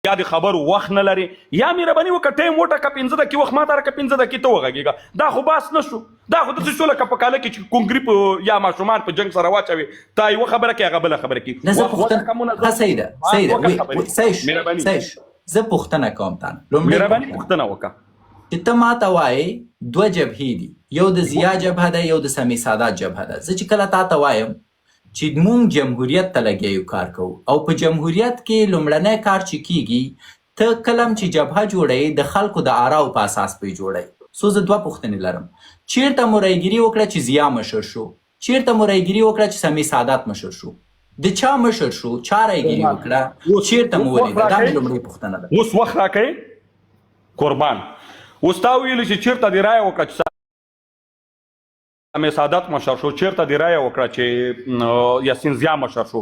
یا د خبرو وخت نه لرې یا مهرباني وکړه ټایم وټاکه 5 دقیقې وخت ماته راکړه 5 دقیقې ته وغږېږه. دا خو باس نه شو، دا خو داسې شو لکه په کاله کې چې کونګري په یا ماشومان په جنګ سره واچوي، تا یوه خبره کوي هغه بله خبره کوي. نه زه وخت پوښتنه وټاکه ښه منظم صحیح ده باس صحیح ده وکړه وی خبرې وی صحیح شو مهرباني صحیح شو زه پوښتنه کوم تا نه لومړۍ مهرباني پوښتنه پوښتنه وکړه. چې ته ما ته وایې دوه جبهې دي، یو د ضیا جبهه ده یو د سمیع سادات جبهه ده. زه چې کله تا ته وایم چې مونږ جمهوریت ته لګیا یو کار کوو او په جمهوریت کې لومړنی کار چې کیږي ته کله هم چې جبهه جوړوې د خلکو د آراو په اساس به یې جوړوې. څو زه دوه پوښتنې لرم، چیرته مو رای ګیري وکړه چې ضیا مشر شو؟ چیرته مو رای ګیري وکړه چې سمیع سادات مشر شو؟ د چا مشر شو؟ چا رای ګیري وکړه؟ اوس چیرته مو اوس وخت ولیده؟ دا مې راکړئ لومړۍ پوښتنه ده. اوس وخت راکړئ قربان. اوس تا ویل چې چیرته دې رایه وکړه چې سمیع سادات مشر شو، چیرته دې رایه وکړه چې یاسین ضیا مشر شو؟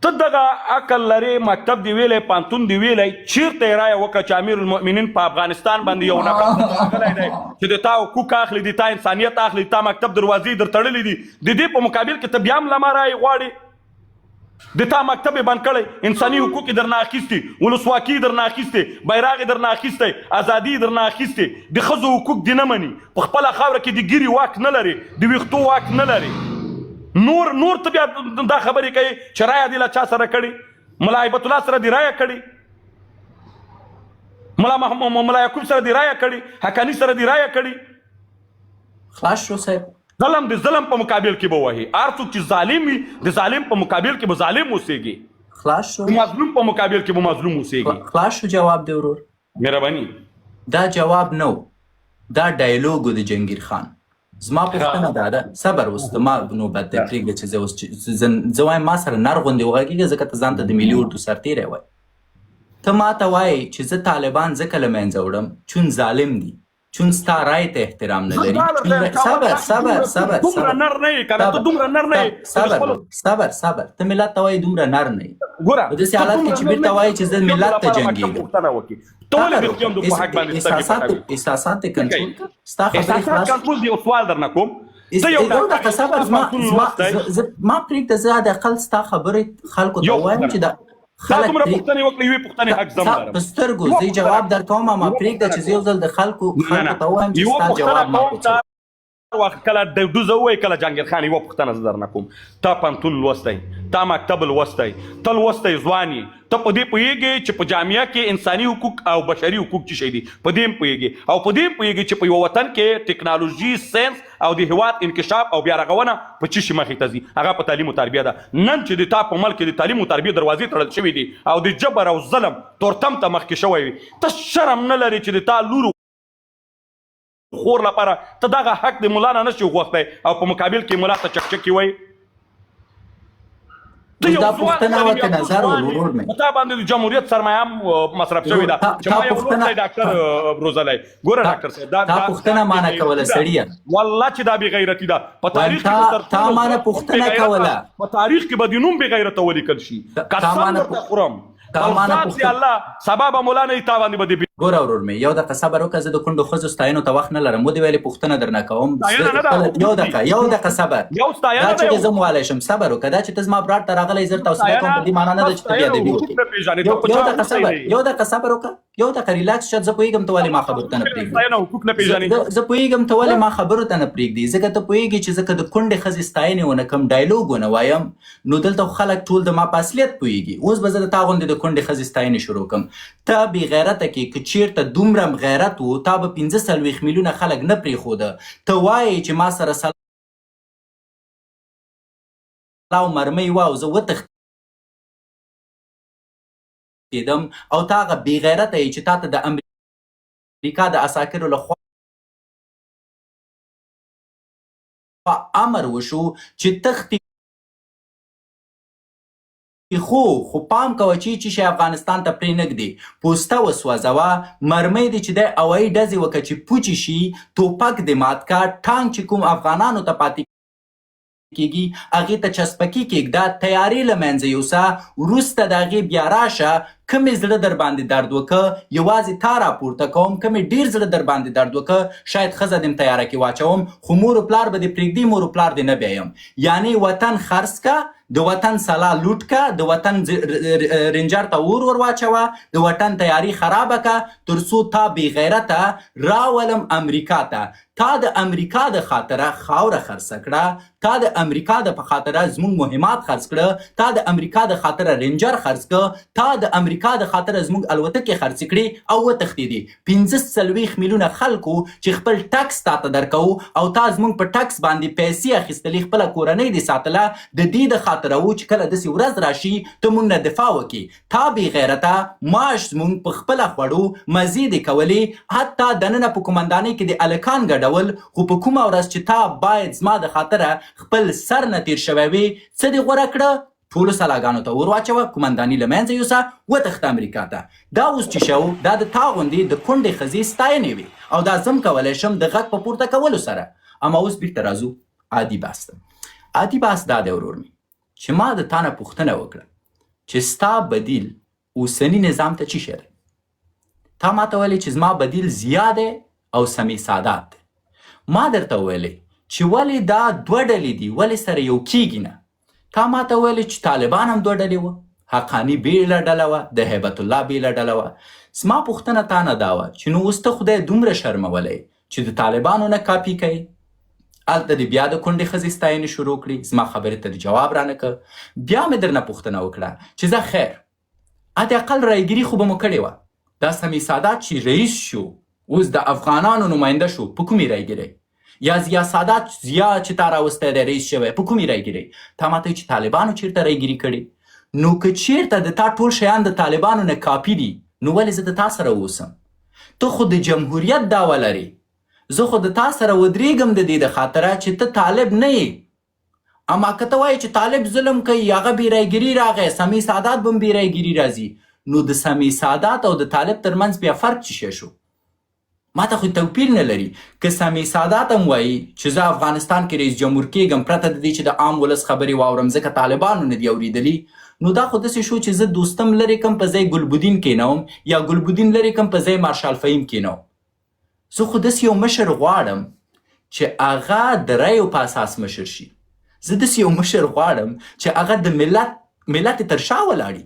ته دغه عقل لرې، مکتب دی ویلی، پانتون دی ویلی، چیرته یې رایه وکړه چې امیر المؤمنین په افغانستان باندې یو نفر راغلی دی چې د تا حقوق اخلي، د تا انسانیت اخلي، تا مکتب دروازې در تړلې دي، د دې په مقابل کې ته بیا هم له ما رایې غواړې؟ د تا مکتب یې بند کړی، انساني حقوق یې درنه اخیستي، ولسواکي یې درنه اخیستې، بیرغ یې درنه اخیستی، ازادي یې درنه اخیستې، د ښځو حقوق دې نه مني، په خپله خاوره کې د ږیرې واک نه لرې، د ویښتو واک نه لرې. نور نور ته بیا دا خبرې کوې چې رایه دې له چا سره کړې؟ ملا هیبت الله سره دې رایه کړې؟ ملا ملا یعقوب سره دې رایه کړې؟ حقاني سره دې رایه کړې؟ خلاص شو صاحب. ظلم د ظلم په مقابل کې به وهي، هر څوک چې ظالم وي د ظالم په مقابل کې به ظالم اوسېږي، خلاص شو. د مظلوم په مقابل کې به مظلوم اوسېږي. خلاص شو جواب دی ورور. مهرباني. دا جواب نه و، دا ډایلوګ و د جنګیر خان. زما پوښتنه دا ده، صبر اوس د ما نوبت دی، پرېږده چې زه اوس زه وایم ما سره نر غوندې وغږېږه ځکه ته ځان ته د ملي اردو سرتېری وایې. ته ما ته وایې چې زه طالبان ځکه له منځه وړم چون ظالم دي، چون ستا رای ته احترام نه لري. صبر صبر صبر دومره نر نه یې کنه، ته دومره نر نه یې. صبر صبر صبر، ته ملت ته وایې دومره نر نه یې. ګوره په داسې حالت کې چې بیرته وایې چې زه ملت ته جنګېږم. ته ولې د خویندو په حق باندې سترګې پټوې؟ احساسات دې کنټرول کړه. ستا خبرې احساسات خلاص کنټرول دی. یو سوال درنه کوم، ته یو دقیقه صبر، زما زما ما پرېږده، زه حداقل ستا خبرې خلکو ته ووایم چې دا تا دومره پوښتنې وکړې، یوې پوښتنې حق زم لرم. په سترګو زه جواب درکوم، ما پرېږده چې زه یو ځل د خلکو خلکو ته ووایم چې ستا جواب ما پوښتنه وخت کله د ډوزه وای کله جانګیر خان. یوه پوښتنه زه درنه کوم، تا پوهنتون لوستی، تا مکتب لوستی، ته لوستی ځوان یې، ته په دې پوهېږې چې په جامعه کې انساني حقوق او بشري حقوق څه شی دي، په دې هم پوهېږې او په دې هم پوهېږې چې په یوه وطن کې ټکنالوژي، ساینس او د هیواد انکشاف او بیا رغونه په څه شي مخې ته ځي؟ هغه په تعلیم او تربیه ده. نن چې د تا په ملک کې د تعلیم او تربیې دروازې تړل شوې دي او د جبر او ظلم تورتم ته مخکې شوی وي، ته شرم نه لرې چې د تا لور خور لپاره ته دغه حق د مولا نه نشي غوښتی او په مقابل کې مولا ته چکچکې وایي؟ ته یو دا ځوان پوښتنه سړی وه یې، که نظر ځوان ورور یې، مې؟ په تا باندې د جمهوریت سرمایه هم مصرف شوې ده چې تا ما یو پوښتنه لوستی ډاکټر روزلی. ګوره ډاکټر صاحب، دا تا پوښتنه ما نه کوله سړیه. والله چې دا بې غیرتي ده. په تاریخ کې تا به تر تا ټولو ما نه زیات پوښتنه بې غیرته، کوله. په تاریخ کې به د نوم بې غیرته ولیکل شي. تا قسم ما نه درته خورم، تا ما نه ذات پوښتنه الله سبا به مولا نه تا باندې به د ګوره ورور مې، یو دقیقه صبر وکړه، زه د کونډو ښځو ستاینو ته وخت نه لرم. ودې ویلې پوښتنه درنه کوم. ستاینه نه ده، یو دقیقه یو دقیقه صبر. یو ستاینه دا ده، چې یو زه موالی شم، صبر وکړه. دا چې ته زما برار ته راغلی زه درته حوصله کوم، په دې معنا نه ده چې ته بیا ادبي وکړې. نه پېژنې، ته په یو چا دقیقه اوښتی صبر، نه یې. یو دقیقه صبر وکړه، یو دقیقه ریلاکس شه. زه پوهېږم ته ولې ما خبرو ته نه پرېږدې. ستاینه حقوق نه پېژنې. زه پوهېږم ته ولې ما خبرو ته نه پرېږدې، ځکه ته پوهېږې چې زه که د کونډې ښځې ستاینې ونه کوم، ډایلوګ ونه وایم، نو دلته خو خلک ټول د ما په اصلیت پوهېږي. اوس به زه د تا غوندې د کونډې ښځې ستاینې شروع کړم. ته بې غیرته کې که چیرته دومره هم غیرت وو، تا به 45 میلیونه خلک نه پرېښوده. ته وایې چې ما سره سلا او مرمۍ وه او زه وتښتېدم، او ته هغه بې غیرته یې چې تا ته د امریکا د عساکرو له خوا امر وشو چې تښتې، خو خو پام کوه چې چې شی افغانستان ته پرې نه ږدې، پوسته وسوځوه، مرمۍ دې چې دی هوایي ډزې وکړه چې پوچې شي، توپک دې مات که، ټانک چې کوم افغانانو ته پاتې کېږي هغې ته چسپکي کېږده، طیارې له منځه یوسه، وروسته د هغې بیا راشه که مې زړه درباندې درد وکه یوازې تا راپورته کوم، که مې ډیر زړه درباندې درد وکه شاید ښځه دې هم طیاره کې واچوم، خو مور و پلار به دې پرېږدي، مور و پلار دې نه بیایم. یعنې وطن خرڅ که، د وطن سلا لوټ که، د وطن رینجر ته اور ور واچوه، د وطن تیاری خرابه که، تر څو تا بې غیرته راولم امریکا ته. تا د امریکا د خاطره خاوره خرڅه کړه، تا د امریکا د په خاطره زموږ مهمات خرڅ کړه، تا د امریکا د خاطره رینجر خرڅ که، تا د امریکا د خاطره زموږ الوتکې خرڅې کړې او وتښتېدې. 45 میلیونه خلکو چې خپل ټکس تا ته درکوو او تا زموږ په ټکس باندې پیسې اخیستلې، خپله کورنۍ دې ساتله، د دې د خاطره وو چې کله داسې ورځ راشي ته موږ نه دفاع وکړې. تا بې غیرته معاش زموږ په خپله خوړو، مزې دې کولې، حتی دننه په قومندانۍ کې دې الکان ګډول، خو په کومه ورځ چې تا باید زما د خاطره خپل سر نه تیر شوی وې، څه دې غوره کړه؟ ټولو سلاګانو ته اور واچوه، قومنداني له منځه یوسه، وتښته امریکا ته. دا اوس چې شو، دا د تا غوندې د کونډې ښځې ستاینې وې او دا زه هم کولی شم د غږ په پورته کولو سره. اما اوس بیرته راځو عادي بحث ته. عادي بحث دا دی ورور مې چې ما د تا نه پوښتنه وکړه چې ستا بدیل اوسني نظام ته چی شی دی؟ تا ماته ویلې چې زما بدیل ضیا دی او سمیع سادات دی. ما درته ویلې چې ولې دا دوه ډلې دي، ولې سره یو کیږي نه؟ تا ماته ویلې چې طالبان هم دوه ډلې وه، حقاني بیله ډله وه، د هیبت الله بیله ډله وه. زما پوښتنه تا نه دا وه چې نو اوس ته خدای دومره شرمولی چې د طالبانو نه کاپي کوې، هلته دې بیا د کونډې ښځې ستاینې شروع کړې، زما خبرې ته دې جواب رانه کړ. بیا مې درنه پوښتنه وکړه چې ځه خیر، حد اقل رایګیري خو به مو کړې وه. دا سمیع سادات چې رئیس شو، اوس د افغانانو نماینده شو، په کومې رایګیرۍ؟ یا ضیا سادات ضیا چې تا راوستی دی رئیس شوی، په کومې رایګیرۍ؟ تا ماته چې طالبانو چیرته رایګیري کړې؟ نو که چیرته د تا ټول شیان د طالبانو نه کاپي دي، نو ولې زه د تا سره اوسم؟ ته خو د جمهوریت دعوه لرې، زه خو د تا سره ودرېږم د دې د خاطره چې ته طالب نه یې. اما که ته وایې چې طالب ظلم کوي، هغه بې رایګیري راغی، سمیع سادات به هم بې رایګیري راځي، نو د سمیع سادات او د طالب ترمنځ بیا فرق څه شی شو؟ ما ته خو توپیر نه لري. که سمیع سادات هم وایي چې زه افغانستان کې رئیس جمهور کېږم پرته د دې چې د عام ولس خبرې واورم، ځکه طالبانو نه دي اورېدلي، نو دا خو داسې شو چې زه دوستم لرې کم په ځای ګلبدین کېنوم، یا ګلبدین لرې کم په ځای مارشال فهیم کېنوم. زه خو داسې یو مشر غواړم چې هغه د رایو په اساس مشر شي. زه داسې یو مشر غواړم چې هغه د ملت تر شا ولاړي.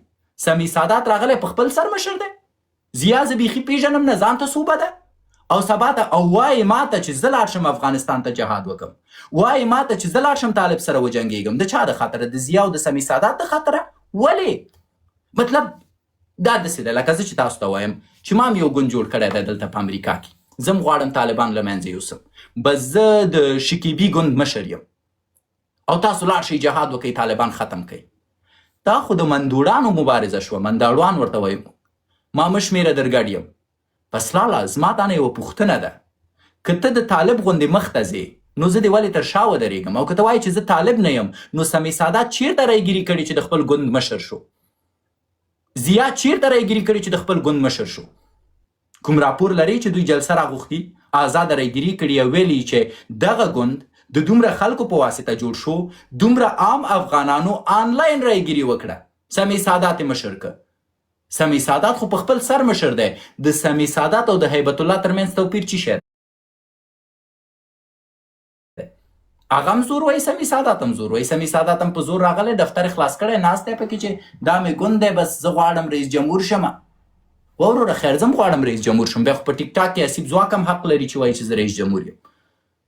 سمیع سادات راغلی په خپل سر مشر دی، ضیا زه بیخي پېژنم نه، ځان ته صوبه ده او سبا ته او وایي ما ته چې زه لاړ شم افغانستان ته جهاد وکم، وایي ما ته چې زه لاړ شم طالب سره وجنګېږم. د چا د خاطره؟ د ضیا او د سمیع سادات د خاطره؟ ولې؟ مطلب دا داسې ده لکه زه چې تاسو ته وایم چې ما هم یو ګوند جوړ کړی دی دلته په امریکا کې، زه هم غواړم طالبان له منځه یوسم، بس زه د شکیبي ګوند مشر یم او تاسو لاړ شئ جهاد وکئ طالبان ختم کړئ. دا خو د مندوړانو مبارزه شوه، منداړوان ورته وایم، ما مه شمېره درګډ یم. پس لالا زما تا نه یوه پوښتنه ده، که ته د طالب غوندې مخ ته ځې نو زه دې ولې تر شا ودرېږم؟ او که ته وایې چې زه طالب نه یم، نو سمیع سادات چیرته رایګیري کړې چې د خپل ګوند مشر شو؟ ضیا چیرته رایګیري کړې چې د خپل ګوند مشر شو؟ کوم راپور لري چې دوی جلسه راغوښتي، آزاده رایګیري کړې او ویلي چې دغه ګوند د دومره خلکو په واسطه جوړ شو، دومره عام افغانانو آنلاین رایګیري وکړه، سمیع سادات یې مشر که. سمیع سادات خو په خپل سر مشر دی. د سمیع سادات او د هیبت الله ترمنځ توپیر چی شی دی؟ هغه هم زور وایي، سمیع سادات هم زور وایي. سمیع سادات هم په زور راغلی، دفتر یې خلاص کړی، ناست دی پکې چې دا مې ګوند دی، بس زه غواړم رئیس جمهور شم. وروره خیر، زه هم غواړم رئیس جمهور شم. بیا خو په ټیک ټاک کې حسیب ځواک هم حق لري چې وایي چې زه رئیس جمهور یم.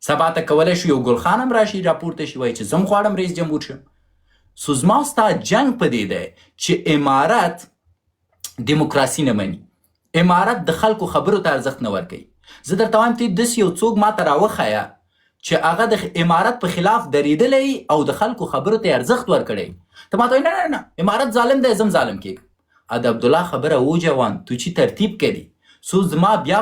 سبا ته کولی شو یو ګلخان هم راشي راپورته شي وایي چې زه هم غواړم رئیس جمهور شم. سو زما او ستا جنګ په دې دی چې امارت دیموکراسي نه مني، امارت د خلکو خبرو ته ارزښت نه ورکوي. زه درته وایم ته داسې یو څوک ماته راوښیه چې هغه د امارت په خلاف درېدلی او د خلکو خبرو ته ارزښت ورکړی. ته ماته وایې نه نه نه امارت ظالم دی، زه هم ظالم کېږم. د عبدالله خبره و جوان تو چی ترتیب کړي سو زما بیا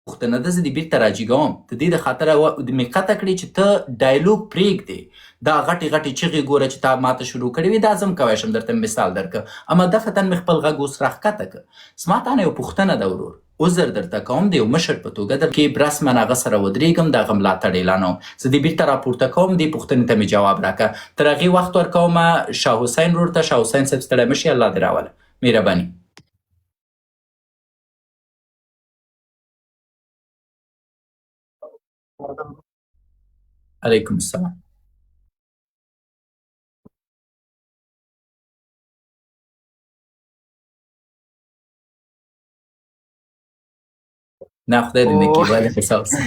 پوښتنه ده، زه دې بیرته راجیګوم. د دې د خاطره مې قطع کړې چې ته ډایلوګ پرېږدې. دا غټې غټې چغې ګوره چې تا ماته شروع کړې وې، دا زه هم کوی شم درته مثال درکړم، اما دفعتاً مې خپل غږ اوس راښکته کړ. زما تا نه یوه پوښتنه ده ورور، عذر درته کوم د یو مشر په توګه در کې رسما هغه سره ودرېږم، د هغه ملاتړ اعلانوم. زه دې بیرته راپورته کوم، دې پوښتنې ته مې جواب راکړه. تر هغې وخت ورکوم شاه حسین ورور ته. شاه حسین صاحب ستړی مه شې، الله دې راوله. مهرباني. علیکم السلام. نه خدای دې نه کړي، ولې غوسه اوسې؟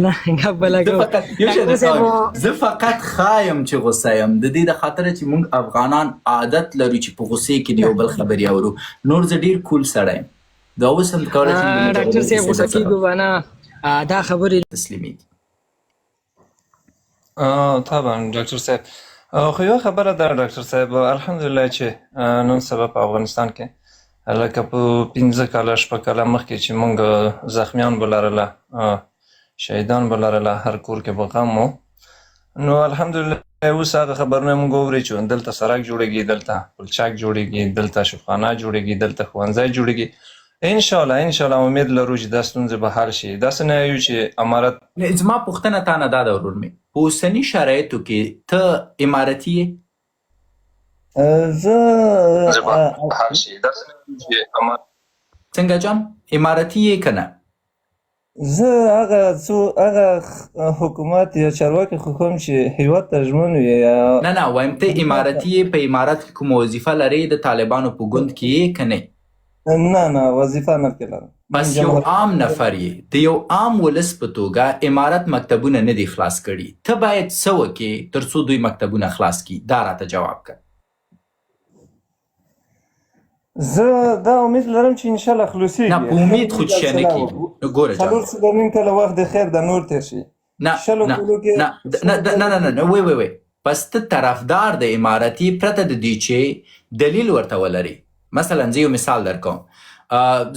نه، ګپ به لګوم. فقط یو شی ډاکټر صاحب، زه فقط ښایم چې غوسه یم، د دې د خاطره چې موږ افغانان عادت لرو چې په غوسې کې د یو بل خبرې اورو. نور زه ډیر cool سړی یم، دا اوس هم کولی شم د ډاکټر مجردې صاحب کیسې غوسه درسره کېږو به نه، دا خبرې تسلیمیږي. طبعا ډاکټر صاحب، خو یو خبره ده ډاکټر صاحب، الحمدلله چې نن سبا په افغانستان کې لکه په 5 کاله 6 کاله مخکې چې مونږ زخمیان به لرله، شهیدان به لرله، هر کور کې به غم و، نو الحمدلله اوس هغه خبرونه مونږ اوري چې دلته سړک جوړیږي، دلته پلچک جوړیږي، دلته شفاخانه جوړیږي، دلته ښوونځی جوړیږي. انشاءالله انشاءالله امید لرو چې دا ستونزې به حل شي. داسې نه یو چې امارت. زما پوښتنه تا نه دا ده ورور مې، په اوسني شرایطو کې ته امارتي یې؟ زه څنګه جان، امارتي یې که نه؟ زه هغه څو هغه حکومت یا چارواکي خوښوم چې هیواد ته ژمن وي. نه نه، وایم ته امارتي یې؟ په امارت کې کومه وظیفه لرې؟ د طالبانو په ګوند کې یې که نه؟ نه نه، وظیفه نه پکې لرم. بس یو عام نفر یې. د یو عام ولس په توګه امارت مکتبونه نه دي خلاص کړي، ته باید څه وکې تر څو دوی مکتبونه خلاص کړي؟ دا راته جواب کړه. زه دا امید لرم چې انشاءالله خلاصیږي. نه، په امید خو څه نه کېږي. نو ګوره جان، 4.5 کاله وخت د خیر د نور تېر شي. نه نه نه نه نه نه نه، وی وی وی، پس ته طرفدار د امارتي پرته د دې چې دلیل ورته ولري. مثلا زه یو مثال درکوم،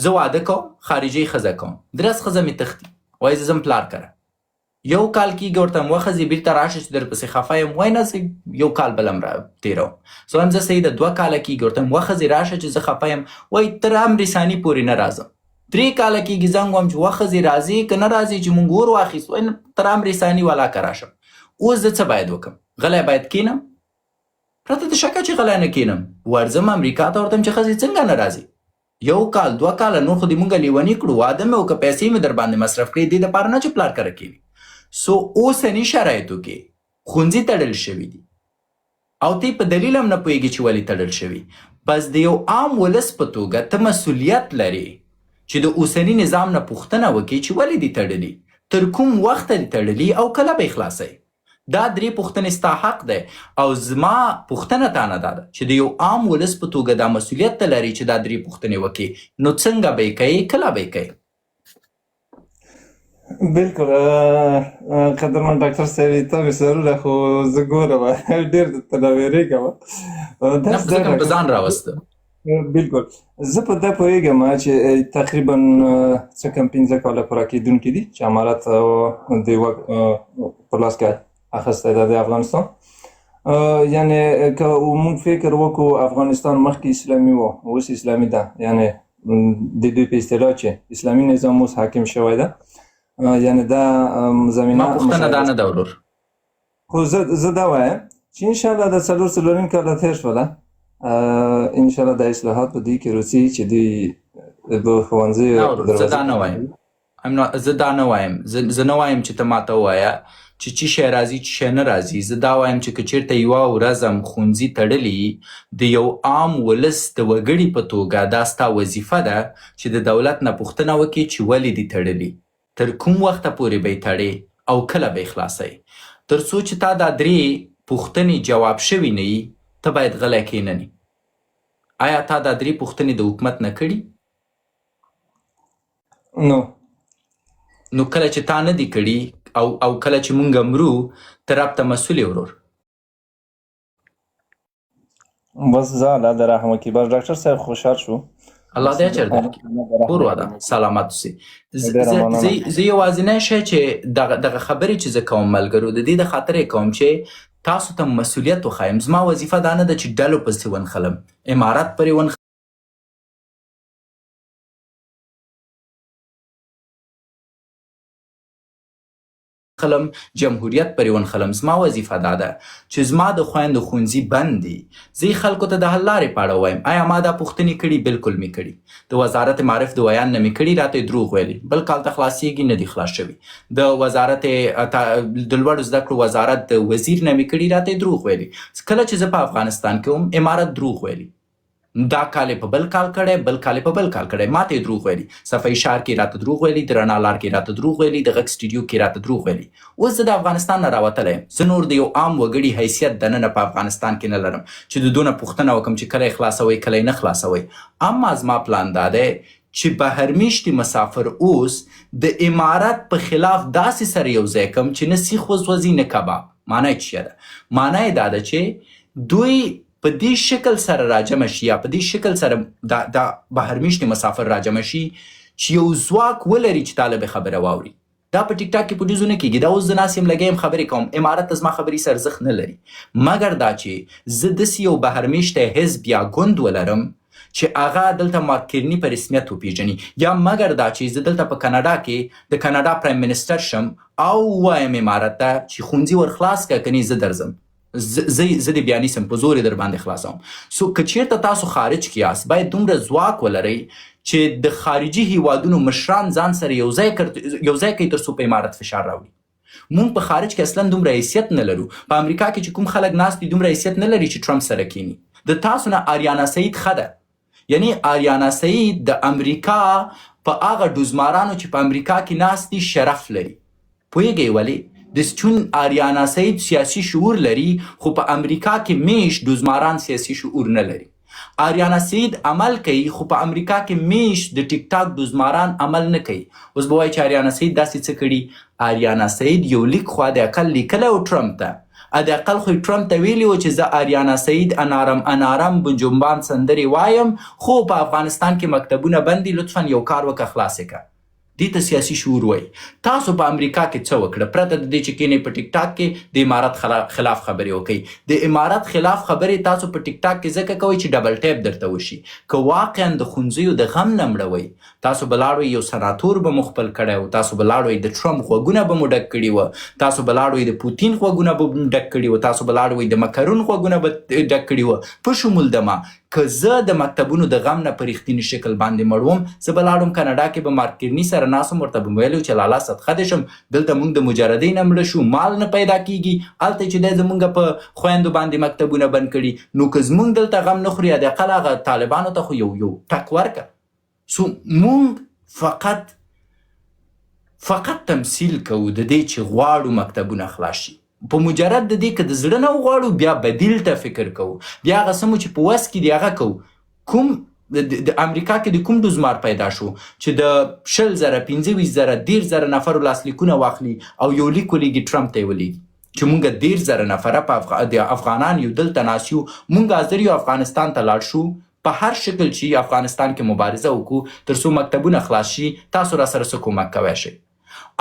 زه واده کوم، خارجي ښځه کوم، درس ښځه مې تښتي، وایي زه ځم پلار کره، یو کال کېږي ورته هم وښځې بیرته راشه چې درپسې خفه یم، وایي نه زه یو کال بل هم را تېروم. زه وایم زه صحیح ده، 2 کاله کېږي ورته هم وښځې راشه چې زه خفه یم، وایي تر امر ثاني پورې نه راځم. 3 کاله کېږي زنګ وم چې وښځې راځې که نه راځې چې مونږ اور واخیست، وایي نه تر امر ثاني ولاکه راشم. اوس زه څه باید وکړم؟ غلی باید کینم؟ پرته د شکه چې غلی نه کینم، ورځم امریکا ته ورته چې ښځې څنګه نه راځي؟ یو کال 2 کاله نور خو دې مونږ لیوني کړو، واده مې وکړه، پیسې مې در باندې مصرف کړې، دې دپاره نه چې پلار کره کیني. سو اوسني شرایطو کې ښوونځي تړل شوي دي او ته په دلیل هم نه پوهېږي چې ولې تړل شوي. پس د یو عام ولس په توګه ته مسؤلیت لرې چې د اوسني نظام نه پوښتنه وکړې چې ولې دي تړلي، تر کوم وخته دي تړلي او کله به یې خلاصوي. دا 3 پوښتنې ستا حق دی. او زما پوښتنه تا نه دا ده چې د یو عام ولس په توګه دا مسؤلیت ته لرې چې دا 3 پوښتنې وکړې، نو څنګه به یې کوې، کله به یې کوې؟ بالکل قدرمن ډاکټر صاحب، ته مې ضروره، خو زه ګورم ډېر درته نه وېرېږم. نه، ځکه مې په ځان راوسته. بالکل، زه په دا پوهېږم چې تقریبا څه کم 5 کاله پوره کېدونکي دي چې امارت د واک په لاس کې اخیستی ده د افغانستان. یعنې که موږ فکر وکړو افغانستان مخکې اسلامي و، اوس اسلامي ده، یعنې د دوی په اصطلاح چې اسلامي نظام اوس حاکم شوی ده، یعنې دا زمینه ما پوښتنه دا نه ده ورور. خو زه دا وایم چې انشاءالله د 4.5 کاله تېر شوله، انشاءالله دا اصلاحات په دوی کې راځي چې دوی د ښوونځیو نه، زه دا نه وایم. زه دا نه وایم، زه نه وایم چې ته ماته ووایه چې چی شی راځي چی شی نه راځي. زه دا وایم چې که چېرته یوه ورځ هم ښوونځي تړلي، د یو عام ولس د وګړي په توګه دا ستا وظیفه ده چې د دولت نه پوښتنه وکړې چې ولې دي تړلي، تر کوم وخته پورې به یې تړې او کله به یې خلاصوې. تر څو چې تا دا 3 پوښتنې جواب شوي نه یي، ته باید غلی کښېننې. آیا تا دا 3 پوښتنې د حکومت نه کړي؟ نو نو کله چې تا نه دي کړي او کله چې مونږ مرو، ته رب ته مسؤل یې ورور. بس ځه، الله دې رحم وکړي. بس ډاکټر صاحب خوشحال شو، الله دې اجر درکړي، کور وده، سلامت اوسې. زه یوازینی شی چې دغه خبرې چې زه کوم ملګرو، د دې د خاطر یې کوم چې تاسو ته مسؤلیت وښایم. زما وظیفه دا نه ده چې ډلو پسې ونښلم، امارت پرې ونښلم. ونښلم، جمهوریت پرې ونښلم. زما وظیفه دا ده چې زما د خویندو ښوونځي بند دي، زه یې خلکو ته د حل لارې په اړه ووایم. ایا ما دا پوښتنې کړي؟ بلکل مې کړي. د وزارت معارف د ویاند نه مې کړي، راته یې دروغ ویلي. بل کال ته خلاصیږي، نه دي خلاص شوي. د وزارت د لوړو زده کړو وزارت د وزیر نه مې کړي، راته یې دروغ ویلي. کله چې زه په افغانستان کې وم، امارت دروغ ویلي. دا کال یې په بل کال کړی، بل کال یې په بل کال کړی، ماته یې دروغ ویلي. صفحه شهر کې راته دروغ ویلي، د رڼا لار کې راته دروغ ویلي، د غږ سټډیو کې راته دروغ ویلي. اوس زه د افغانستان نه راوتلی یم، زه نور د یو عام وګړي حیثیت دننه په افغانستان کې نه لرم چې د دونه پوښتنه وکم چې کله یې خلاصوئ کله یې نه خلاصوئ. اما زما پلان دا دی چې بهرمیشتي مسافر اوس د امارت په خلاف داسې سره یو ځای کم چې نه سیخ وسوځي نه کباب. معنی یې څه ده؟ معنی یې دا ده چې دوی په دې شکل سره راجمع شي یا په دې شکل سره دا دا بهرمیشتي مسافر راجمع شي چې یو ځواک ولري چې طالب خبره واوري. دا په ټیک ټاک کې په ډیزو نه کیږي. دا اوس زه ناست یم لګیا یم خبرې کوم، امارت ته زما خبرې هیڅ ارزښت نه لري، مګر دا چې زه داسې یو بهرمیشتی حزب یا ګوند ولرم چې هغه دلته مارک کرني په رسمیت وپیژني، یا مګر دا چې زه دلته په کاناډا کې د کاناډا پرایم منسټر شم او ووایم امارت ته چې ښوونځي ور خلاص که کني زه درځم، زه زه دې بیا نیسم، په زور یې در باندې خلاصوم. سو که چیرته تاسو خارج کې یاست باید دومره ځواک ولرئ چې د خارجي هیوادونو مشران ځان سره یو ځای یو ځای کوي تر څو په امارت فشار راوړي. مونږ په خارج کې اصلا دومره حیثیت نه لرو. په امریکا کې چې کوم خلک ناست دي دومره حیثیت نه لري چې ټرمپ سره کینی. د تاسو نه آریانا سعید ښه ده، یعنی آریانا سعید د امریکا په هغه ډوزمارانو چې په امریکا کې ناست دي شرف لري. پوهیږئ ولې؟ د چون آریانا سعید سیاسي شعور لري، خو په امریکا کې میشت ډوزماران سیاسي شعور نه لري. آریانا سعید عمل کوي، خو په امریکا کې میشت د ټیک ټاک ډوزماران عمل نه کوي. اوس به وایي چې آریانا سعید داسې څه کړي؟ آریانا سعید یو لیک خو حد اقل لیکلی و ټرمپ ته، حد اقل خو یې ټرمپ ته ویلي و چې زه آریانا سعید انارم انارم بنجنبان سندرې وایم، خو په افغانستان کې مکتبونه بند دي، لطفا یو کار وکړه خلاص یې کړه. دې ته سیاسي شعور وایي. تاسو په امریکا کې څه وکړه پرته د دې چې کینئ په ټیک ټاک کې د امارت خلاف خبرې وکړئ؟ د امارت خلاف خبرې تاسو په ټیک ټاک کې ځکه کوئ چې ډبل ټیپ درته وشي. که واقعا د ښونځیو د غم نه مړه وئ، تاسو به لاړ وئ یو سناتور به مو خپل کړی و، تاسو به لاړ وئ د ټرمپ غوږونه به مو ډک کړي و، تاسو به لاړ وئ د پوتین غوږونه به مو ډک کړي و، تاسو به لاړ وئ د مکرون غوږونه به ډک کړي و، په شمول د ما. که زه د مکتبونو د غم نه په رښتیني شکل باندې مړ وم، زه به لاړم کاناډا کې به مارک کرني سره ناست وم، ورته به مې ویلي چې لالا صدقه دې شم، دلته مونږ د مجردۍ نه مړه شو، مال نه پیدا کیږي، هلته چې دی زمونږ په خویندو باندې مکتبونه بند کړي، نو که زمونږ دلته غم نه خوري حد اقل هغه طالبانو ته خو یو یو ټک ورکه. سو مونږ فقط فقط تمثیل کوو د دې چې غواړو مکتبونه خلاص شي. په مجرد د دې که د زړه نه وغواړو بیا بدیل ته فکر کوو، بیا هغه څه مو چې په وس کې دي هغه کوو. کوم د امریکا کې د کوم ډوزمار پیدا شو چې د 20,000، 25,000، 30,000 نفرو لاسلیکونه واخلي او یو لیک ولیږي ټرمپ ته یې ولیږي چې مونږ 30,000 نفره په د افغانان یو دلته ناست یو، مونږ حاضر یو افغانستان ته لاړ شو، په هر شکل چې افغانستان کې مبارزه وکړو تر څو مکتبونه خلاص شي، تاسو را سره څه کومک کوی شئ؟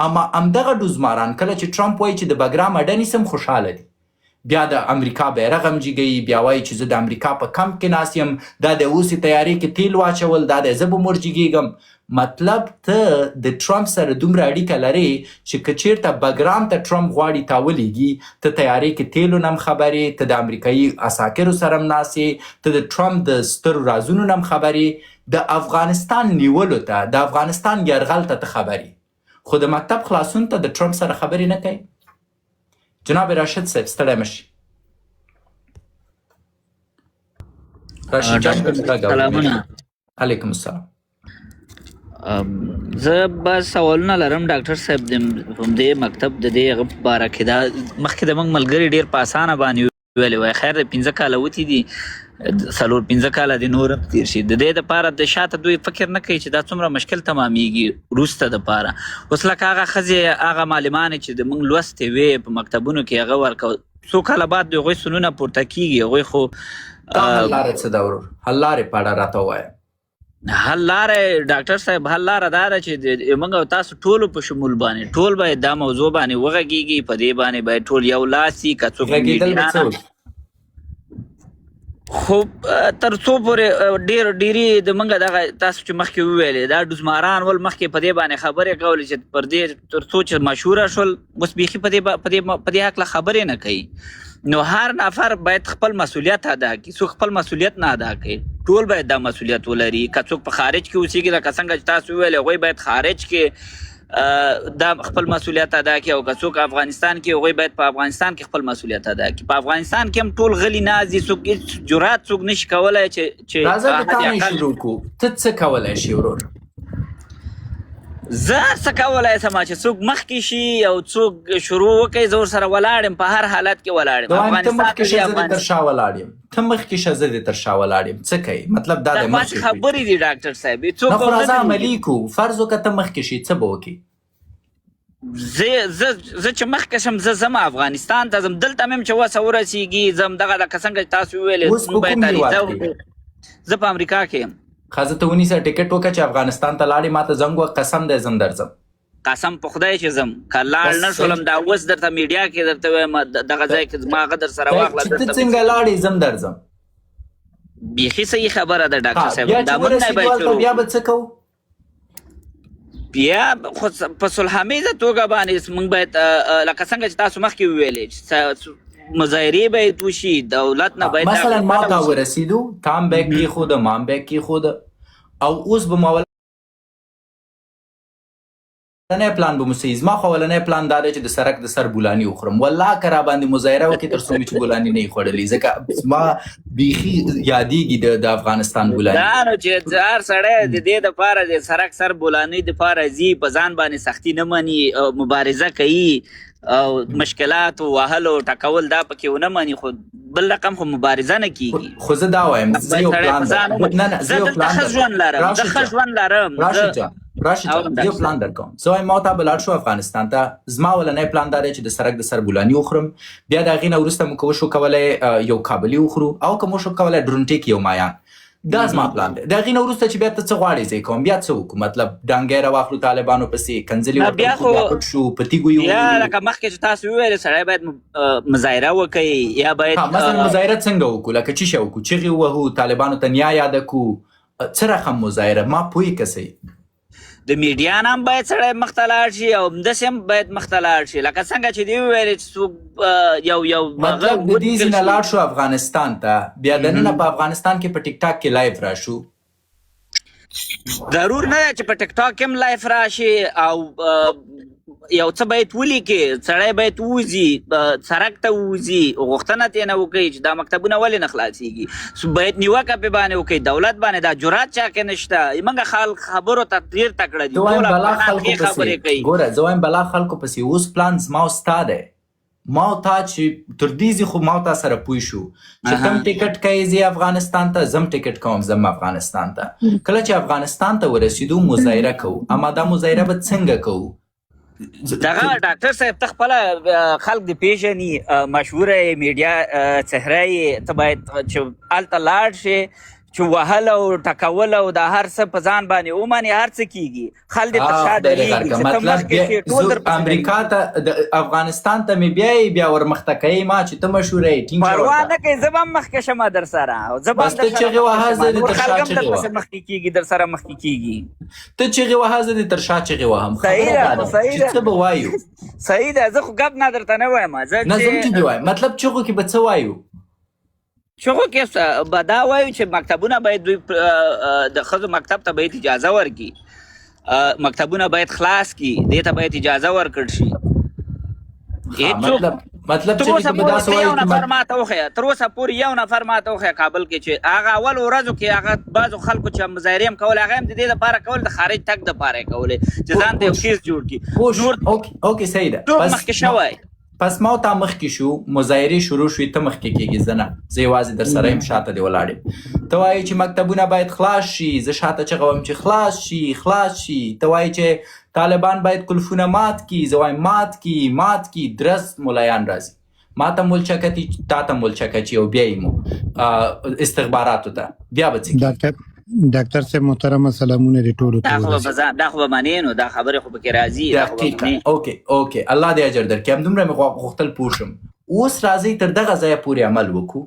اما همدغه ډوزماران کله چې ټرمپ وایي چې د بګرام اډه نیسم خوشحاله دي، بیا د امریکا بیرغ هم جګوي، بیا وایي چې زه د امریکا په کمپ کې ناست یم، دا د اوس طیارې کې تیل واچول، دا د زه به مور جګېږم. مطلب ته د ټرمپ سره دومره اړیکه لرې چې که چیرته بګرام ته ټرمپ غواړي تا ولیږي، ته طیارې کې تیلو نه هم خبر یې، ته د امریکایي عساکرو سره هم ناست یې، ته د ټرمپ د سترو رازونو نه هم خبر یې، د افغانستان نیولو ته، د افغانستان یرغل ته ته خبر یې، خو د مکتب خلاصون ته د ټرمپ سره خبرې نه کوي. جناب راشد صاحب ستړی مه شي. راشد جان سلامونه. علیکم السلام. زه بس سوالونه لرم ډاکټر صاحب د دې مکتب د دې هغه په باره کې. دا مخکې د موږ ملګري ډېر په اسانه باندې ویلې وای، خیر دی 5 کاله وتي دي، 4-5 کاله دې نور هم تېر شي. د دې دپاره د شاته دوی فکر نه کوي چې دا څومره مشکل تمامېږي وروسته دپاره. اوس لکه هغه ښځې هغه معلمانې چې د موږ لوستې وې په مکتبونو کې هغه ورکو، څو کاله بعد د هغوی سنونه پورته کېږي، هغوی خو دا حل لاره څه ده ورور؟ حل لارې په اړه راته ووایه. حل لاره ډاکټر صاحب، حل لاره دا ده چې موږ او تاسو ټولو په شمول باندې ټول باید دا موضوع باندې وغږیږي، په دې باندې باید ټول یو لاس شي. که څوک غږېدل به څه وي؟ خو تر څو پورې ډیر ډیری د منګه دغه تاسو چې مخکې وویلې دا ډوزماران ول مخکې په دې باندې خبرې کولې چې پر دې تر څو چې مشهوره شول، اوس بیخي په دې په دې په دې هکله خبرې نه کوي. نو هر نفر باید خپل مسولیت ادا کړي، څوک خپل مسولیت نه ادا کوي، ټول باید دا مسولیت ولري. که څوک په خارج کې اوسېږي، لکه څنګه چې تاسو وویل، هغوی باید خارج کې دا خپل مسولیت ادا کړي، او که څوک افغانستان کې، هغوی باید په افغانستان کې خپل مسولیت ادا کړي. په افغانستان کې هم ټول غلي ناست دي، څوک هیڅ جرات څوک نشي کولای چې راځه د تا نه حد اقل شروع کو، ته څه کولای شې ورور؟ زه څه کولای شم چې څوک مخکې شي او څوک شروع وکړي، زه ورسره ولاړ یم، په هر حالت کې ولاړ یم. زه وایم ته افغانستان مخکې ته شه، زه دې تر افغانستان شا ولاړ یم. ته مخکې شه، زه دې تر شا ولاړ یم. څه کوې؟ مطلب دا دا دی خو مخکې هسې شي. خبرې دي ډاکټر صاحب، څوک نه خو به راځه ونه عملي درېږي. کو. فرض وکړه ته مخکې شې، څه به وکړې؟ زه زه زه چې مخکې شم، زه ځم افغانستان ته ځم، دلته مې هم چې وسه ورسېږي ځم. دغه لکه څنګه چې تاسو وویلې اوس موږ په باید کوم عریضه هېواد کې؟ وکړو. زه په امریکا کې یم. ښځه ته ونیسه، ټیکټ وکړه چې افغانستان ته لاړې، ما ته زنګ وکړه، قسم دی زم درځم. قسم په خدای چې ځم، که لاړ بس نه شولم دا اوس درته میډیا کې درته وایم، دغه ځای کې زما هغه در سره واخله، چې ته درته څنګه لاړې زم درځم. بیخي صحیح خبره ده ډاکټر ها صاحب، بیا دا چې موږ نه ورسېدو باید هلته شروع بیا کړو. به څه کوو؟ بیا خو په صلحامیزه توګه باندې موږ باید لکه څنګه چې تاسو مخکې وویلې چې مظاهرې باید وشي، دولت نه باید دا مثلا ما غوښتنه تا وشي. ورسېدو، تا هم بیک کېښوده، ما هم بیک کېښوده، او اوس به مو اولنی پلان به مو څه وي؟ زما خو اولنی پلان دا دی چې د سرک د سر بولاني وخورم. والله که را باندې مظاهره وکړي تر څو مې چې بولاني نه وي خوړلې، ځکه زما بیخي یادېږي د افغانستان بولاني. دا نو چې هر سړی د دې دپاره د سرک سر بولاني دپاره ځي، په ځان باندې سختي نه مني، مبارزه کوي او مشکلات وهل او ټکول دا پکې ونه مني، خو بل رقم خو مبارزه نه کیږي. خو زه دا وایم، زه یو سړی پلان په ځان درکوم. ومني. نه نه، زه زه یو دلته پلان ښه درکوم. ژوند لرم، زه راشد ښه جان، ژوند لرم، راشد زه جان، راشد جان، اورم زه یو ډاکټر پلان صاحب. درکوم. زه وایم ما او تا به لاړ شو افغانستان ته. زما اولنی پلان دا دی چې د سرک د سر بولاني وخورم، بیا د هغې نه وروسته مو که وشو کولی یو کابلي وخورو، او که مو شو کولی ډرونټې کې یو مایان. دا زما پلان دی. د هغې نه وروسته چې بیا ته څه غواړې زه یې کوم. بیا څه وکړو؟ مطلب ډانګی راواخلو طالبانو پسې، کنځلې نه ورته بیا وکړو، خو بیا پټ شو، په تیږو یې بیا وولو. لکه مخکې چې تاسو وویل سړی باید مظاهره وکړي یا باید ها مثلا مظاهره څنګه وکړو؟ لکه چی شی وکړو؟ چیغې ووهو، طالبانو ته نیا یاده کړو، څه رقم مظاهره؟ ما پوه کسئ. د میډیا نه هم باید سړی مخته لاړ شي، او همداسې هم باید مخته لاړ شي، لکه څنګه چې دی وویل چې څوک یو یو هغه مطلب د دې ولیکل ځای نه شي. لاړ شو افغانستان ته، بیا دننه په افغانستان کې په ټیک ټاک کې live راشو. ضرور نه ده چې په ټیک ټاک کې هم live راشي، او یو څه باید ولیکي، سړی باید ووځي، سړک ته ووځي، غوښتنه ترې نه وکړي چې دا مکتبونه ولې نه خلاصېږي، باید نیوکه پرې باندې وکړي، دولت باندې دا جرات چا کې نشته. موږ خلک خبرو ته ډېر تکړه دي، زه وایم ټول بلا افغانان خلکو ښې خبرې پسې کوي. ګوره، زه وایم بلا خلکو پسې. اوس پلان زما او ستا دی، ما او تا چې تر دې ځې خو ما او تا سره پوه شو چې تم ټیکټ کوې ځې افغانستان ته، زم ټیکټ کوم ځم افغانستان ته. کله چې افغانستان ته ورسېدو مظاهره کوو، اما دا مظاهره به څنګه کوو؟ دغه ډاکټر صاحب ته خپله خلک دې پېژني، مشهوره یې، میډیا څهره یې، ته باید چې هلته لاړ شې چې وهل او ټکول او دا هر څه په ځان باندې ومنې، هر څه کېږي، خلک دې تر شا خدای دې درېږي، غرق چې ته مطلب مخکې بیا شې ټول زه در پسې امریکا درېږي. ته د افغانستان ته مې بیا یې بیا ورمخته کوې ما چې ته مشهوره یې، ټینګ شه پروا ورته. نه کوي، زه به هم مخکې شم در سره، زه به بس هم ته در سره چغې مخکې وهه، شم، زه دې نور تر شا خلک هم چغې در پسې وهم. مخکې کېږي، در سره مخکې کېږي. ته چغې وهه، زه دې تر شا چغې وهم. صحیح خبره ده، دا خو ده صحیح چې ده، څه به وایو. صحیح ده، زه خو ګپ نه درته نه وایم، زه نه زه هم چې ټینګ وایم، مطلب چغو کې به څه وایو؟ چغو کې به دا وایو چې مکتبونه باید دوی د ښځو مکتب ته باید اجازه ورکړي، مکتبونه باید خلاص کړي، دې ته باید اجازه ورکړ شي. هیڅوک مطلب تر چې اوسه به پورې داسې ته یو وایو چې نفر ما ته وښیه، تر اوسه پورې یو نفر ما ته وښیه کابل کې چې هغه اول ورځو کې هغه بعضو خلکو چې مظاهرې هم کولې، هغه هم د دې لپاره کول، د خارج تګ دپاره یې کولې چې ځان ته یو کیس جوړ کړي. نور اوکې صحیح ده. څوک مخکې شوی؟ پس ما او تا مخکې شو، مظاهرې شروع شوې، ته مخکې کېږې، زه نه، زه یوازې در سره یم، شاته دې ولاړ یم. ته وایې چې مکتبونه باید خلاص شي، زه شاته چغه وم چې خلاص شي، خلاص شي. ته وایې چې طالبان باید کلفونه مات کړي، زه وایم مات کړي، مات کړي. درس ملایان راځي، ما ته مولچکه دي، تا ته مولچکه چې او بیا یې مو استخباراتو ته بیا به څه کېږي؟ ډاکټر صاحب محترم، سلامونه دې ټولو ته دا خو به ورسېږي. دا خو به منې، نو دا خبرې خو پکې راځي، دا خو به دقیقاً. منې. اوکې اوکې، الله دې اجر درکړي. همدومره مې غوښتل پوه شم. اوس راځئ تر دغه ځایه پورې عمل وکړو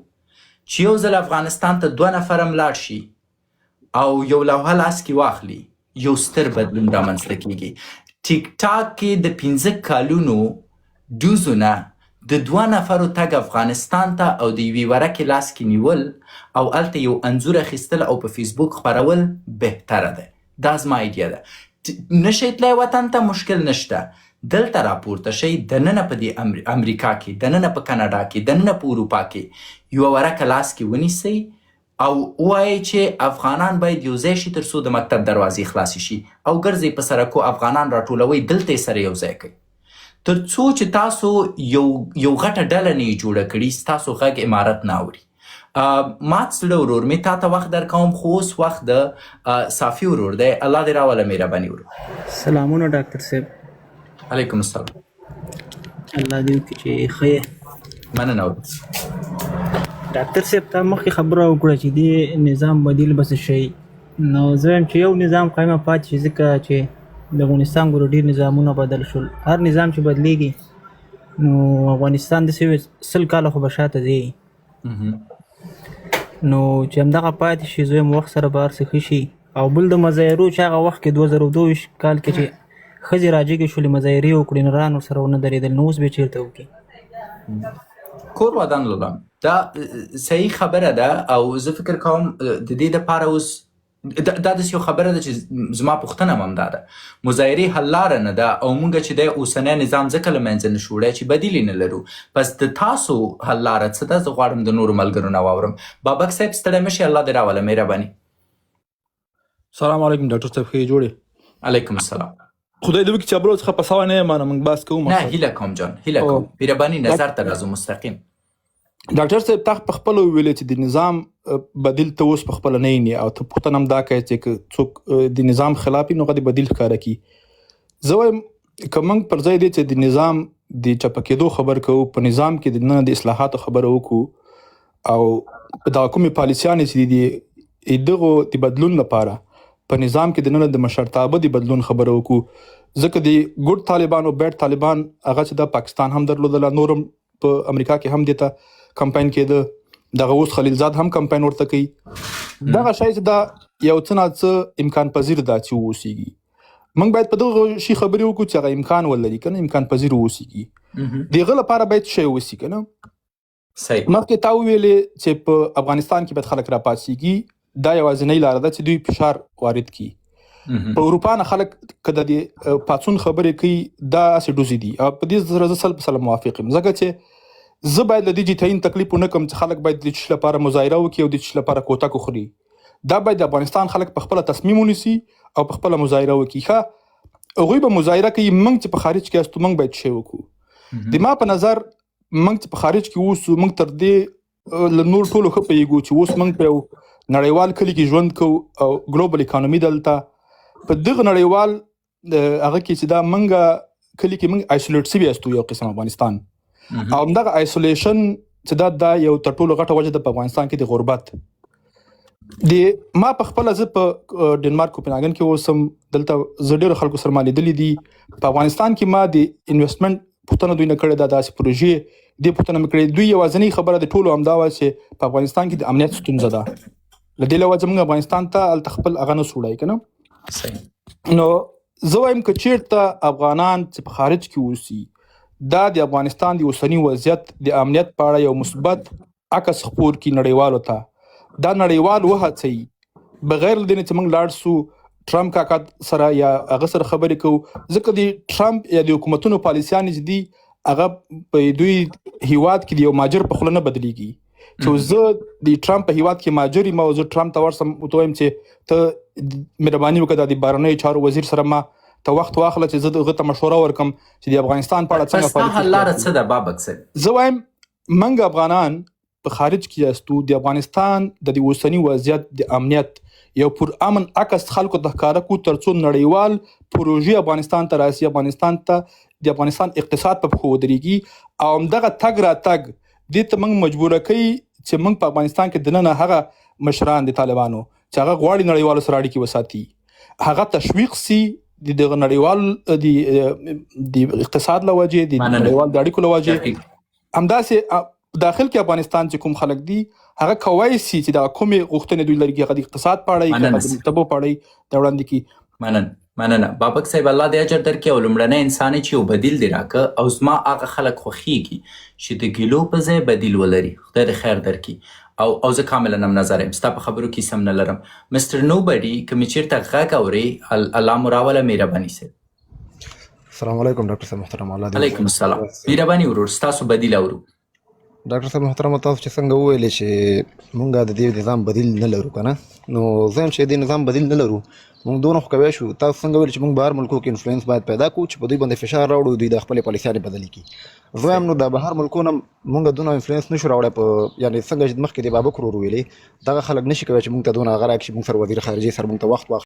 چې یو ځل افغانستان ته دوه نفره هم لاړ شي او یو لوحه لاس کې واخلي، یو ستر بدلون رامنځته کیږي. ټیک ټاک کې د 5 کالونو ډوزو نه د دوه نفرو تګ افغانستان ته او د یوې ورکې لاس کې نیول او هلته یو انځور اخیستل او په فیسبوک خپرول بهتره ده. دا زما ایډیا ده. نشئ تلای وطن ته، مشکل نشته، دلته راپورته شئ، دننه په دې امریکا کې، دننه په کاناډا کې، دننه په اروپا کې یوه ورکه لاس کې ونیسئ او ووایئ چې افغانان باید یو ځای شي تر څو د مکتب دروازې خلاصې شي، او ګرځئ په سرکو افغانان راټولوئ، دلته یې سره یو ځای کړئ. تر څو چې تاسو یو غټه ډله نه یې جوړه کړي، ستاسو غږ امارت نه اوري. مات زړه ورور مې، تا ته وخت درکوم، خو اوس وخت د صافي ورور دی. الله دې راوله مهرباني ورور. سلامونه ډاکټر صاحب. علیکم السلام. الله دې وکړي چې ښه یې. مننه ورور. ډاکټر صاحب، تا مخکې خبره وکړه چې دې نظام بدیل به څه شي، نو زه وایم چې یو نظام قایمه پاتې شي، ځکه چې د افغانستان ګوره ډېر نظامونه بدل شول، هر نظام چې بدلېږي نو افغانستان داسې وي 100 کاله خو به شاته ځي. نو چې همدغه پاتې شي، زه وایم وخت سره به هر څه ښه شي. او بل د مظاهرو چې هغه وخت کې 2022 کال کې چې ښځې راجګې شولې، مظاهرې وکړې، نران ورسره ونه درېدل، نو اوس به چېرته وکړي؟ کور ودان لولم، دا صحیح خبره ده. او زه فکر کوم د دې دپاره اوس دا داسې یو خبره ده چې زما پوښتنه هم همدا ده. مظاهرې حل لاره نه ده، او موږ چې د اوسنی نظام ځکه له منځه نه شو وړی چې بدیل یې نه لرو. پس د تاسو حل لاره څه ده؟ زه غواړم د نورو ملګرو نه واورم. بابک صاحب ستړی مه شې، الله دې راوله، مهرباني. سلام علیکم ډاکټر صاحب، ښه یې جوړې؟ علیکم السلام. خدای دې وکړي چې ابرو څخه په سوی نه یم، موږ بحث کوو. نه، هیله کوم جان، هیله کوم، مهرباني، نظر ته راځو مستقیم. ډاکټر صاحب، تا په خپله وویلې چې د نظام بدیل ته اوس په خپله نه یې، او ته پوښتنه هم دا کوې چې که څوک د نظام خلاف وي نو هغه د بدیل ښکاره کړي. زه وایم که موږ پر ځای دې چې د نظام د چپه کېدو خبر کوو، په نظام کې د ننه د اصلاحاتو خبره وکړو، او دا کومې پالیسیانې چې دي دغو د بدلون لپاره په نظام کې د ننه د مشرتابه د بدلون خبره وکړو، ځکه د ګډ طالبان او بیډ طالبان هغه چې د پاکستان هم درلودله، نورم په امریکا کې هم دې ته کمپاین کېده، دغه اوس خلیلزاد هم کمپاین ورته کوي. دغه شی چې دا یو څه نا څه امکان پذیر ده چې واوسېږي. موږ باید په دغه شي خبرې وکړو چې هغه امکان ولري که نه، امکان پذیر واوسېږي. د هغه لپاره باید شی وسي که نه. مخکې تا وویلې چې په افغانستان کې باید خلک راپاڅېږي، دا یوازینۍ لاره ده چې دوی فشار وارد کړي. په اروپا نه خلک که د دې پاڅون خبرې کوي، دا هسې ډوزې دي، او په دې سره زه 100% موافق یم، ځکه چې زه باید له دې جتعین تکلیف ونه کړم چې خلک باید د څه لپاره مظاهره وکړي او د څه لپاره کوتک وخوري. دا باید د افغانستان خلک په خپله تصمیم ونیسي او په خپله مظاهره وکړي. ښه، هغوی به مظاهره کوي، موږ چې په خارج کې یاستو موږ باید شی وکړو. د ما په نظر موږ چې په خارج کې اوسو، موږ تر دې له نور ټولو ښه پوهېږو چې اوس موږ په یو نړیوال کلي کې ژوند کوو او ګلوبل اکانومي دلته په دغه نړیوال هغه کې چې دا موږ کلي کې موږ آیسولیټ سوي یاستو یو قسم افغانستان، او همدغه آیسولیشن چې دا یو تر ټولو غټه وجه ده په افغانستان کې د غربت. د ما په خپله زه په ډنمارک کوپنهاګن کې اوسم، دلته زه ډېرو خلکو سره ما لیدلي دي. په افغانستان کې ما د انویسټمنټ پوښتنه دوی نه کړې ده، داسې پروژې دې پوښتنه مې کړې. دوی یوازینۍ خبره د ټولو همدا وه چې په افغانستان کې د امنیت ستونزه ده، له دې له وجې موږ افغانستان ته هلته خپل هغه نه سو وړی که نه. نو زه وایم که چېرته افغانان چې په خارج کې اوسي، دا د افغانستان د اوسني وضعیت د امنیت په اړه یو مثبت عکس خپور کړي نړیوالو ته، دا نړیوال وهڅوي، بغیر له دې نه چې موږ لاړ سو ټرمپ کاکا سره یا هغه سره خبرې کوو، ځکه د ټرمپ یا د حکومتونو پالیسیانې چې دي هغه په دوی هیواد کې د یو ماجر په خوله نه بدلیږي. چې زه د ټرمپ په هیواد کې ماجر یم او زه ټرمپ ته ورسم ورته وایم چې ته مهرباني وکړه د بهرنیو چارو وزیر سره ما ته وخت واخله چې زه هغه ته مشوره ورکم چې د افغانستان په اړه څنګه پس ستا پالیسي حل لاره اختیار څه ده بابک صاحب؟ زه وایم موږ افغانان په خارج کې یاستو، د افغانستان د دې اوسني وضعیت د امنیت یو پر امن عکس خلکو ته ښکاره کړو ترڅو نړیوال پروژې افغانستان ته راسي، افغانستان ته د افغانستان اقتصاد په پښو ودرېږي، او همدغه تګ راتګ دې ته موږ مجبوره کوي چې موږ په افغانستان کې دننه هغه مشران د طالبانو چې هغه غواړي نړیوالو سره اړیکې وساتي، هغه تشویق سي د دغه نړیوال د اقتصاد له وجې، د مننه. نړیوال د اړیکو له وجې. دقیق. همداسې داخل کې افغانستان چې کوم خلک دي هغه کوای سي چې دا کومې غوښتنې دوی لري، هغه د اقتصاد په اړه وي، مننه هغه د مکتبو په اړه وي، دا وړاندې کړي. مننه مننه بابک صاحب، الله دې اجر درکړي. او لومړنی انسان یې چې یو بدیل دې راکه، او زما هغه خلک خوښیږي چې د ګیلو په ځای بدیل ولري. خدای دې خیر درکړي. او زه کاملا هم نظر یم، ستا په خبرو کې سم نه لرم. مستر نوبډي، که مې چیرته غږ اورې، الله مو راوله. مهرباني صاحب. السلام علیکم ډاکټر صاحب محترم، الله دې علیکم السلام، مهرباني ورور، ستاسو بدیل اورو. ډاکټر صاحب محترم، تاسو چې څنګه وویلې چې مونږ د دې نظام بدیل نه لرو کنه، نو زه هم چې د دې نظام بدیل نه لرو، مونږ دونه خو کوی شو. تاسو څنګه ویل چې مونږ بهر ملکو کې انفلوئنس باید پیدا کړو چې په دوی باندې فشار راوړو، دوی د خپلې پالیسیانې بدلې کړي. زه وایم نو د بهر ملکو نه مونږ دونه انفلوئنس نشو راوړی په یعنې څنګه چې مخکې د بابک ورور ویلې، دغه خلک نشي کوی چې مونږ ته دونه هغه راکړي چې مونږ سره وزیر خارجه سره مونږ ته وخت واخلي.